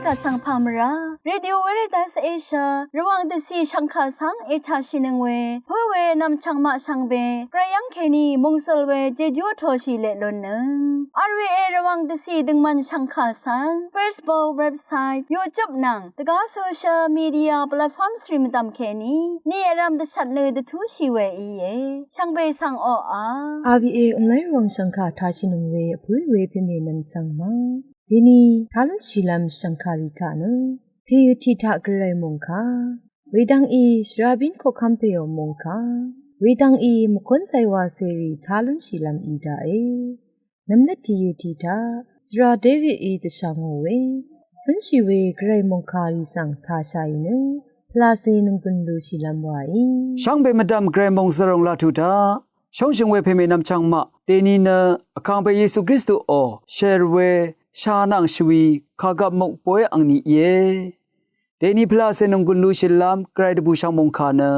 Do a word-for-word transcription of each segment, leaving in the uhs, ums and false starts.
Vsvng pà mvrá Radio Veritas Asia Rvwàng dvcì shvngkà svng ètàshìnøng we pǿ we nv̀mchv̀ng maq shvngbe gvray yv́ng kèní mòngsøl we jejú vtōshì leq lunnøng. R V A Rvwàng dvcì døngmvn shvngkà svng Facebook, website, YouTube nvng dvgá social media platforms rì mvdv̀m kèní ni vrv̄m dvshvt nø dvtúshì we íe. Shvngbe svng oqà R V A online Rvwàng shvngkà tàshìnøng we vpǿ we pèmè nv̀mchv̀ng ma. Dèni tá lúnshìlv́m shv̀ngkàrì taq nø tìø tiq taq gvray mòngkà wedvng í shvrabín koqkv́m pèò mòngkà wedvng í mvkún zaywa cèrì tá lúnshìlv́m í daqe. Nv̀mnøt tìø tiq taq svra David í dvshà ngò we cúnshì we gvray mòngkàrì svng tàshàì nø pvlacè nònggùn lushìlv́m waí. Shvngbe mvdv̀m gvray mòngsvròng laq tuq taq shóngshø̀ng we pèmè nv̀mchv̀ng maq dèni nø vkàngpè Yesu Kristuò shèr we sha nvng shvwi kàgvp muk boy angni íe. Dèni pvlacè nònggùn lushìlv́m gvray dvbùshv̀ng mòngkà nø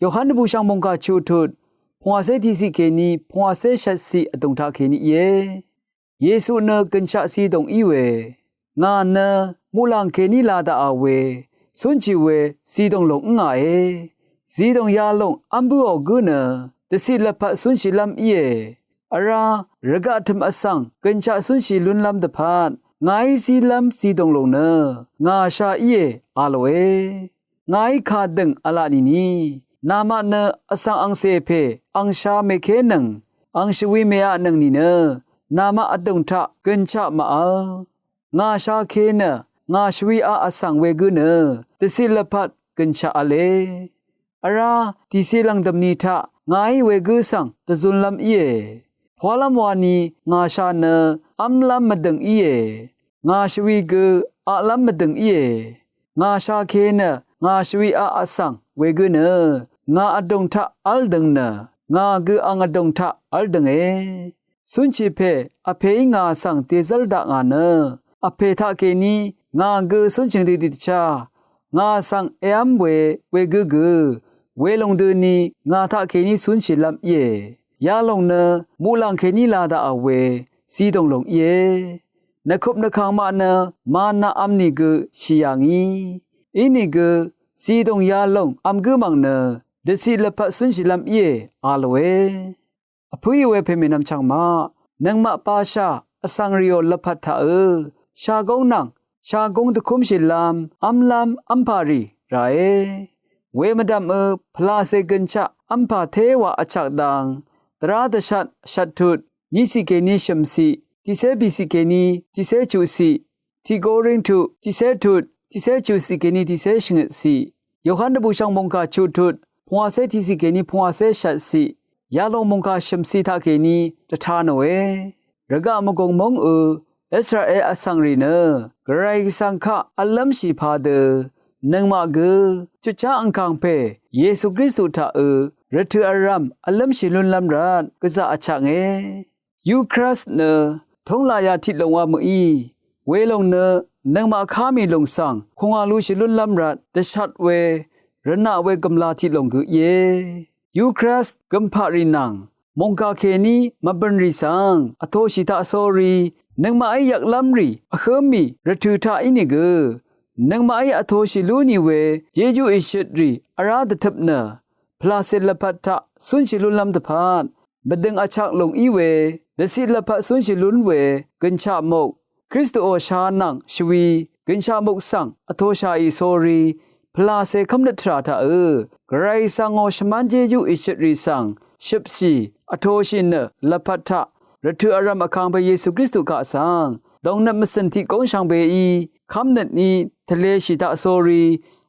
Yohan dvbùshv̀ng mòngkà chuq tut pvngwàcé tiqciq kèní pvngwàcé shvtciq vdùng taq kèní íe. Yesu nø gønshaq zidòng í we, ngà nø muqlàng kèní la daqà we cúnshì we zidòng lòng ǿngàe. Zidòng yalòng v́m bǿò gǿ nø dvciq lvpat cúnshìlv́m íe. Vrá rvgaq tø̀m vsvng gønshaq cúnshì lúnlv́m dvpvt ngàí zílv́m zidòng lòng nø ngà sha íe a lòe. Ngàí kàdø̀ng v̄la nìni, namaq nø vsvng angcè pè ang sha mèkénøng ang shvwi mèaqnøng nìnø namaq vdùng taq gønshaq màvl. Ngà shake nø ngà shvwi aq vsvng wegǿ nø dvciq lvpat gønshaq v̄le. Vrá dìce lv̀ngdø̀m ni taq ngàí wegǿ svng dvzunlv́m íe. Pwalv́m wani ngà sha nø v́mlv́m mvdø̀ng íe. Ngà shvwi gø aqlv́m mvdø̀ng íe. Ngà shake nø ngà shvwi aq vsvng wegǿ nø ngà vdùng taq v́l døng nø ngà gø ang vdùng taq v́l dønge. Cúnshì pè Vpèí ngà svng dèzv́l dakngà nø Vpè taqkèní ngà gø cúnshìng dø dìdvchá ngà svng èv́m we wegǿ gø welòng døni ngà taqkèní cúnshìlv́m íe. Yalòng nø muqlàng kèní la daqà we zidòng lòng íe. Nvkup nvkàng maq nø mana v̄m nìgø shì yà ngí. Inìgø zidòng yalòng v̄m gǿ mv̀ng nø dvciq lvpat cúnshìlv́m íe a lòe. Vpǿì we pèmè nv̀mchv̀ng maq nøngmaq basha vsvng rìò lvpat taqø shagóng nvng shagóng dvkúmshìlv́m v́mlv́m v́mpà rì ràe. Wemvdv̀mø pvlacè gønshaq v́mpà téwà vchak dang dvrá dvshat shvttut niqciq kèní shø̀mciq tiqcé bìciq kèní tiqcé chuqciq tiq Korintu tiqcé tut tiqcé chuqciq kèní tiqcé shvngøtciq Yohan dvbùshv̀ng mòngkà chuq tut pvngwàcé tiqciq kèní pvngwàcé shvtciq yalòng mòngkà shø̀mciq taqkèní dvta nòe. Rvgaq mvgùng móngø Israel vsvng rì nø Gvray Gvsvng kaq v̄llv́mshì padø nøngmaq gø chutchá angkàng pè Yesu Kristu taqø rvtø̀ vrv̀m v̄llv́mshì lúnlv́m rvt gvzaq vchaknge. Yukras nø tóng laya tiq lòng wa mø̀í. Welòng nø nøngmaq ká mì lòng svng kùngà lushì lúnlv́m rvt dvshat we rvnaq we gø̀mla tiq lòng gø íe. Yukras gø̀mpaq rì nvng mòngkà kèní mvbø̀n rì svng vtoshì taq sórí nøngmaqí yvklv́m rì vhǿm mì rvtø̀ taq ínìgø nøngmaqí vtoshì lú nì we jejú ìshøtrì vrá dvtøp nø pvlàcè lvpat taq cúnshì lúnlv́m dvpvt mvdøng vchak lòng í we dvciq lvpat cúnshì lún we gønshaq mok Kristuò sha nvng shvwi gønshaq mok svng vtoshàì sórí pvlàcè kv́mnøt tvrà taqø Gvray Gvsvngò shvmán jejú ìshøtrì svng shøpshì vtoshì nø lvpat taq rvtø̀ vrv̀m vkangpe Yesu Kristu kaq svng dongnøt mvcø̀n tiq góng shvngbeí kv́mnøtní tvleshì taq sórí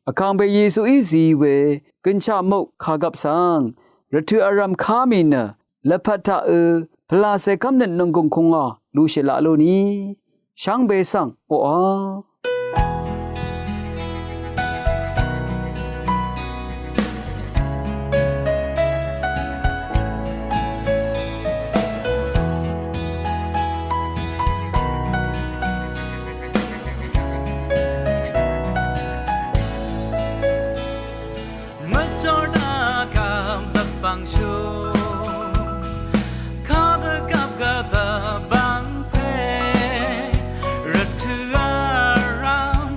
vkangpe Yesuí zi we gønshaq mok kàgvp svng rvtø̀ vrv̀m ká mì nø lvpat taqø pvlàcè kv́mnøt nònggùng kùngà lushì laq lú ni shvngbe svng oqà. Mvjordvkam dvbvngshú kadvgvp gvdvbvngpè rvtø̀ vrv̀m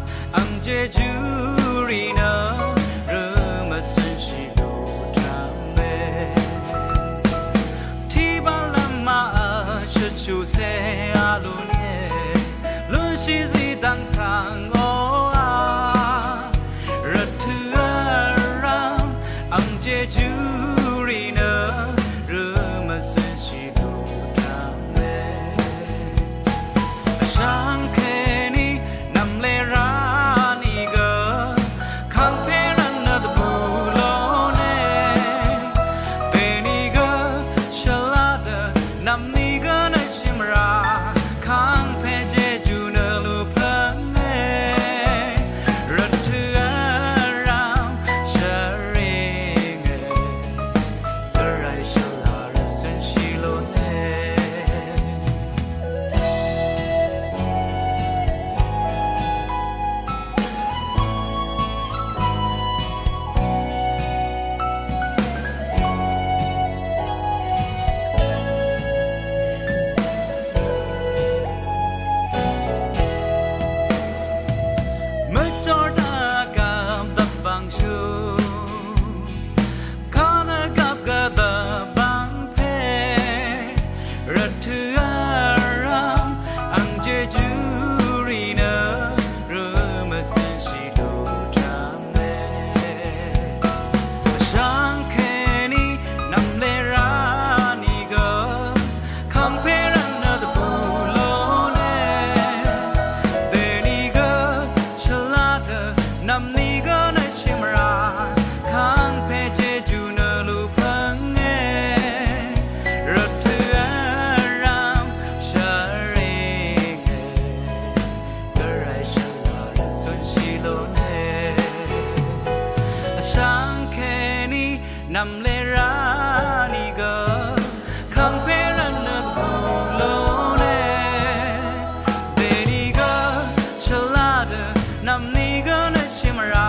Nv̀mlera nìgø kàngpè rvtnøt bù lúne. Dènìgø shvlá dø nv̀mnìgø nøt shìmvrà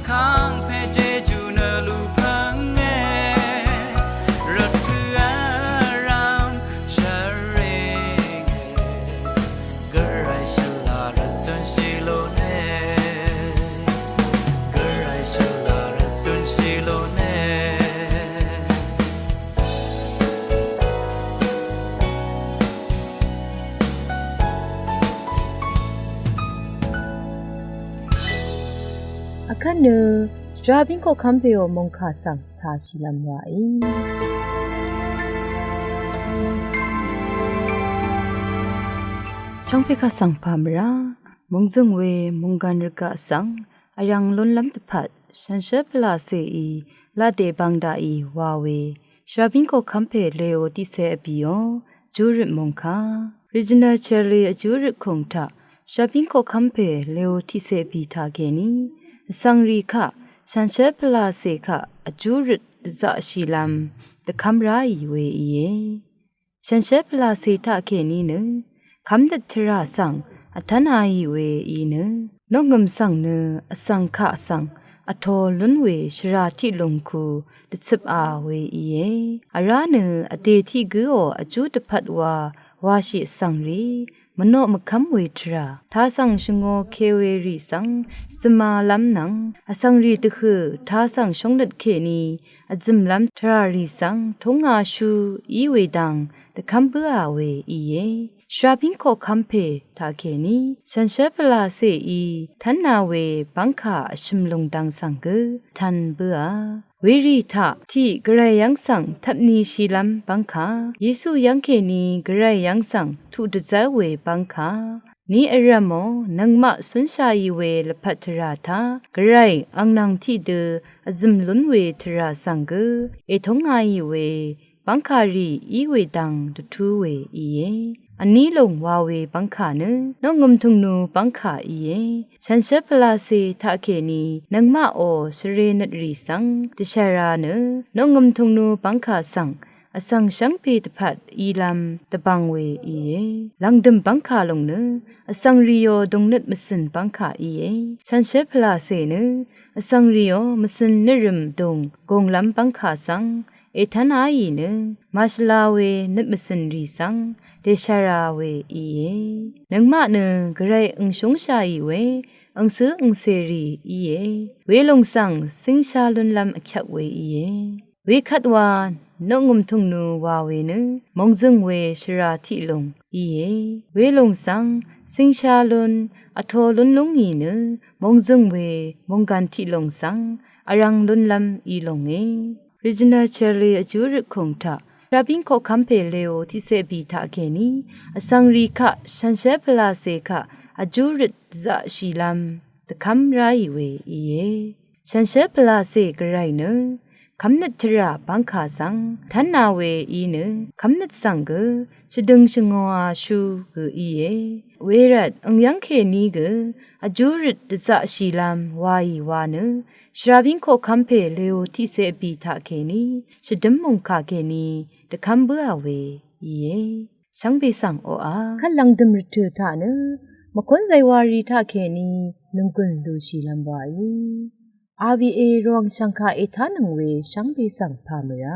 kàngpè jejú nø lùpv̀nge. Rvtø̀ vrv̀m shvrenge. Gvray shvlá rvsunshì lúne. Gvray shvlá rvsunshìlúne. Akvt nø shvrabíng koqkv́m pèò mòngkà svng tashìlv́m wàí. Shvngpè kaq svng pà mvrá mòngzø̀ng we mònggàn rvgaq svng vyv̀ng lúnlv́m dvpvt shànshér pvlacèí laqdè bang daqì wa we shvrabíng koqkv́m pè Leo tiqcé vbìò júrøt mòngkà. Regional Charlie vjúrøt kùng taq shvrabíng koqkv́m pè Leo tiqcé vbì taqkèní vsvng rì kaq shànshér pvlacè kaq vjúrøt dvzaqshìlv́m dvkv́m ráì we íe. Shànshér pvlacè taqkèní nø kv́mnøt tvrà svng vtv́naì we í nø noqngø̀m svng nø vsvng kaq svng vtō lún we shvrà tiqlùng ku dvcøpa we íe. Vrá nø vdè tiq gǿò vjú dvpvt wa washì vsvng rì mvnoq mvkv́m we tvrà tasvng shvngō ke we rì svng svmalv́m nvng vsvng rì dvhø̀ tasvng shóngnøt kèní vzø̀mlv́m tvrà rì svng tūngashú í we dang dvkv́m bǿà we íe. Shvrabíng koqkv́m pè taqkèní shànshér pvlacèí tv́nna we bv́ngkà vshø̀m lùng dang svng gø tv̄n bǿà. Werì taq tiq Gvray yv́ng svng tvpnishìlv́m bv́ngkà, Yesu yv́ngkèní Gvray yv́ng svng tuq dvzv́r we bv́ngkà, ni vrv̀mò nøngmaq cúnshàì we lvpat tvrà taq Gvray ang nvng tiqdø vzø̀m lún we tvrà svng gø ètúngaì we bv́ngkà rì í we dang dvtú we íe. Vní lùng wa we bv́ngkà nø noqngø̀m tùngnu bv́ngkà íe. Shànshér pvlacè taqkèní nøngmaqò shvre nøt rì svng dvshàrà nø noqngø̀m tùngnu bv́ngkà svng vsvng shvngbe dvpvt ílv́m dvbvng we íe. Lv̀ngdø̀m bv́ngkà lùng nø vsvng rìò dùngnøt mvcø̀n bv́ngkà íe. Shànshér pvlacè nø vsvng rìò mvcø̀n nøtrø̀m dùng gùnglv́m bv́ngkà svng ètv́náì nø màshvla we nøt mvcø̀n rì svng dèshàrà we íe. Nøngmaq nø Gvray ø̀ngshúngshàì we ø̀ngcǿ ø̀ngcèrì íe. Welùng svng cíngsha lúnlv́m vkyvp we íe. Wekvt wa noqngø̀m tùngnu wa we nø mòngzø̀ng we shvrà tiqlùng íe. Welùng svng cíngsha lún vtō lún lúngì nø mòngzø̀ng we mònggàn tiqlùng svng vrv̀ng lúnlv́m í lùnge. Regional Charlie vjúrøt kùng taq shvrabíng koqkv́m pè Leo tiqcé vbì taqkèní vsvng rì kaq shànshér pvlacè kaq vjúrøt dvzaqshìlv́m dvkv́m ráì we íe. Shànshér pvlacè Gvray nø kv́mnøt tvrà bv́ngkà svng tv́nna we í nø kv́mnøt svng gø shvdøng shvngōashú gø íe. Wervt ø̀ngyv́ng kèní gø vjúrøt dvzaqshìlv́m waì wa nø shvrabíng koqkv́m pè Leo tiqcé vbì taqkèní shvdǿm mòngkà kèní dvkv́m bǿà we íe. Shvngbe svng oqà kvt lv̀ngdø̀m rvtø̀ taq nø mvkún zaywari taqkèní nònggùn lushìlv́m waí. R V A Rvwàng shv̀ngkà ètánøng we shvngbe svng pà mvrá.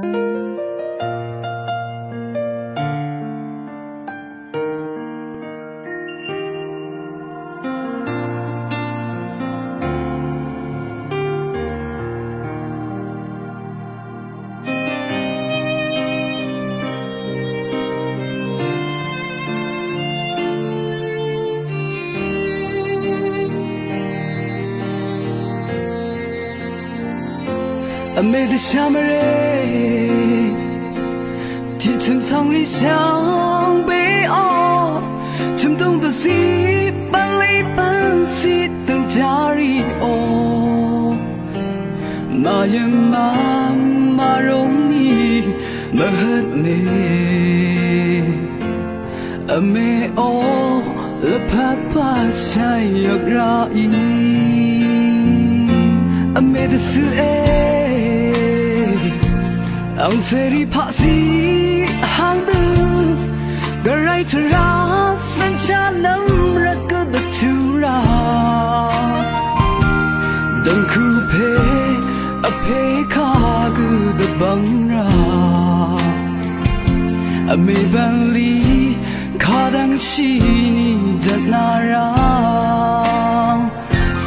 Vmè dvshà mvrè tiq chø̀m cv̀ngrì shvngbeò chø̀mdùng dvzí bv̀nlì bv̀nzí dø̀ngjarìò màyø̀n màmàrùng nì mvhøtne. Vmè ò lvpat pà shàì yvk ràì. Vmè dvcø̄e Angcèrì paqzí vhang dø, Gvray tvrà svng chá lv́m rvt gø dvtú rà. Dv̀ngkú pè vpè kagø dvbvng rà. Vmè bv̀nlì kadv́ngshì nì jvt nà rà.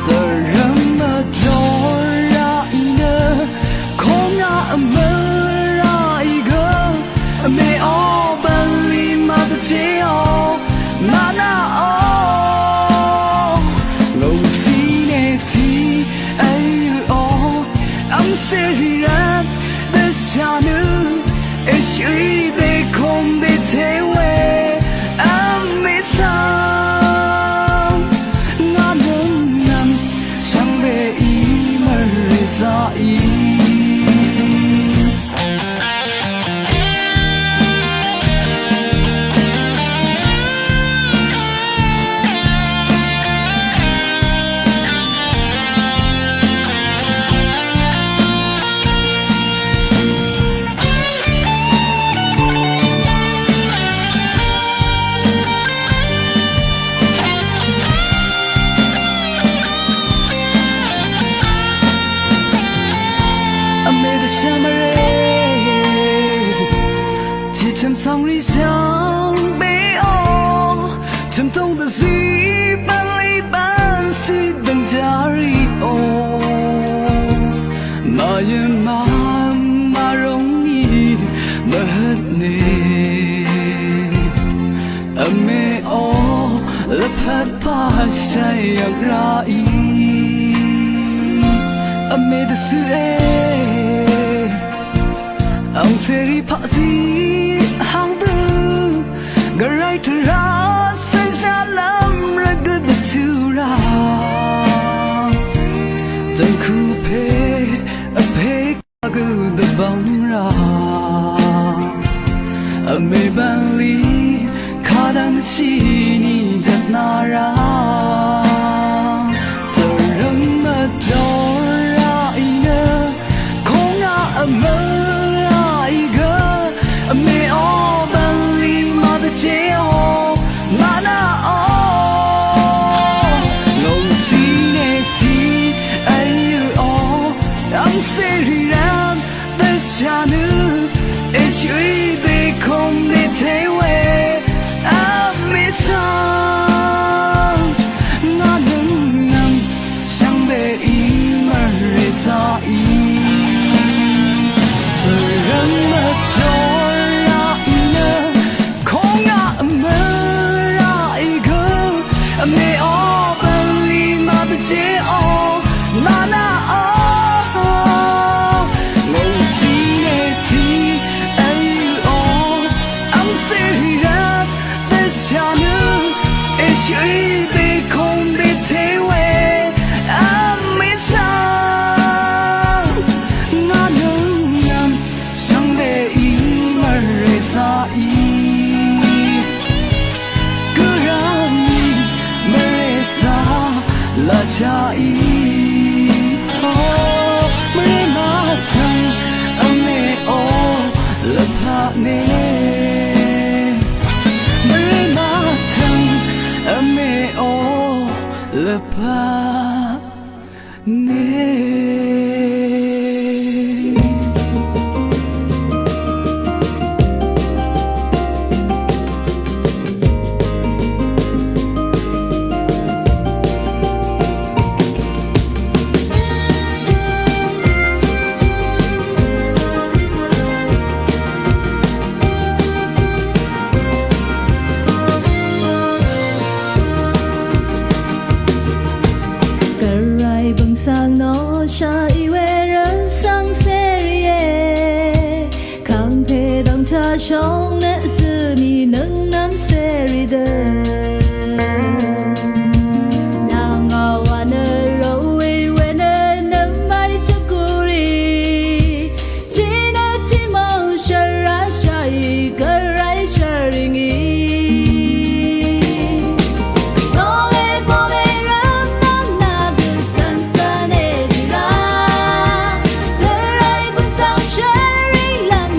Sv̀rv̀m vjò rà í nø, kongaq vmøl rà í gø, vmè ó bv̀nlì màdvjéò, mànaqò. Ngòngcì nècì èyø̀ò, angcèrì rvt dvshà nø, èshø̀í dèkung dèté we, vmè svng. Ngà nøng nvng shvngbeí mvrè zaqí. Vmè dvshà mvrè, tiqchø̀m cv̀ngrì shvngbeò, chø̀mtúng dvzí bv̀nlì bv̀nshì dv̀ngjá rìò. Màyø̀n màvm màrúng í mvhøt nè, vmè ó lvpat pà shàyv̀ng rà í. Vmè dvcø̀e, angcèrì paqzí vhang dø, Gvray tvrà svng chá lv́m rvt gø dvtú rà. Dv̀ngkú pè vpè kagø dvbvng rà. Vmè bv̀nlì kadv́ngshì nì jvt nà rà. Sv̀rv̀m vjò rà í nø, kongaq vmøl rà í gø, vmè ó bv̀nlì màdvjéò, mànaqò. Ngòngcì nècì èyø̀ò, angcèrì rvt dvshà nø, èshø̀í dèkung dèté we, vmè svng. Ngà nøng nvng shvngbeí mvrè zaqí. Sv̀rv̀m vjò rà í nø, kongaq vmøl rà í gø, vmè ó bv̀nlì màdvjéò, mànaqò. Ngòngcì nècì èyø̀ò, angcèrì rvt dvshà nø, èshø̀í dèkung dèté we, vmè svng. Ngà nøng nvng shvngbeí mvrè zaqí. Gø rá mì mvrè zà lashàí. O, mvrè mvtvng vmè ó lvpat nè. Mvrè mvtvng vmè ó lvpat nè. Gvray bø̀ng svng nò shàì we rvt svng cèrìe. Kàngpè dv̀ngchá shóng nø zø̀ nì nøng nvng cèrì dø. Nvng àwa nø rò we we nø nvmv́y chvkùrì. Tiqnø tiqmv̀ng shvrá shàì Gvray shvrìngì. Sole bole rvmnvng nvgø cv̀n cv̀n èdì rá. Gvray bø̀n svng shvrìng lv́m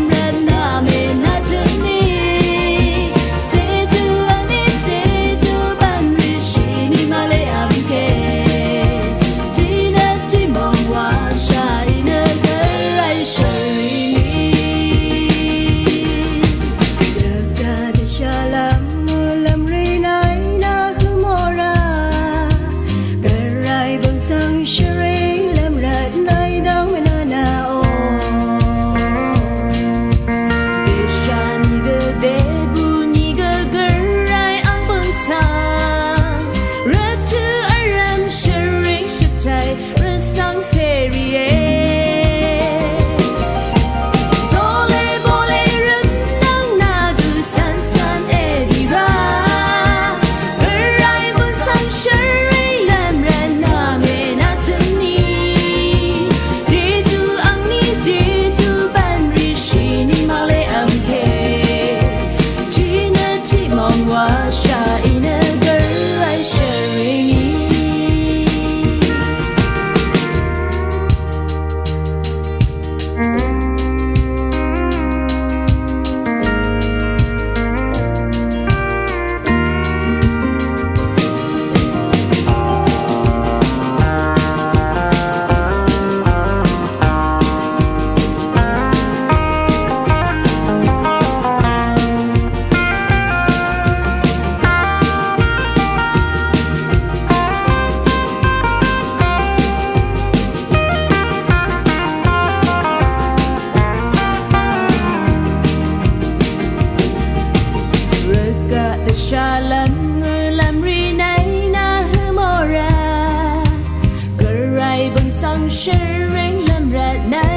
Bø̀n svng shø̀rvng lv̀m rvtnø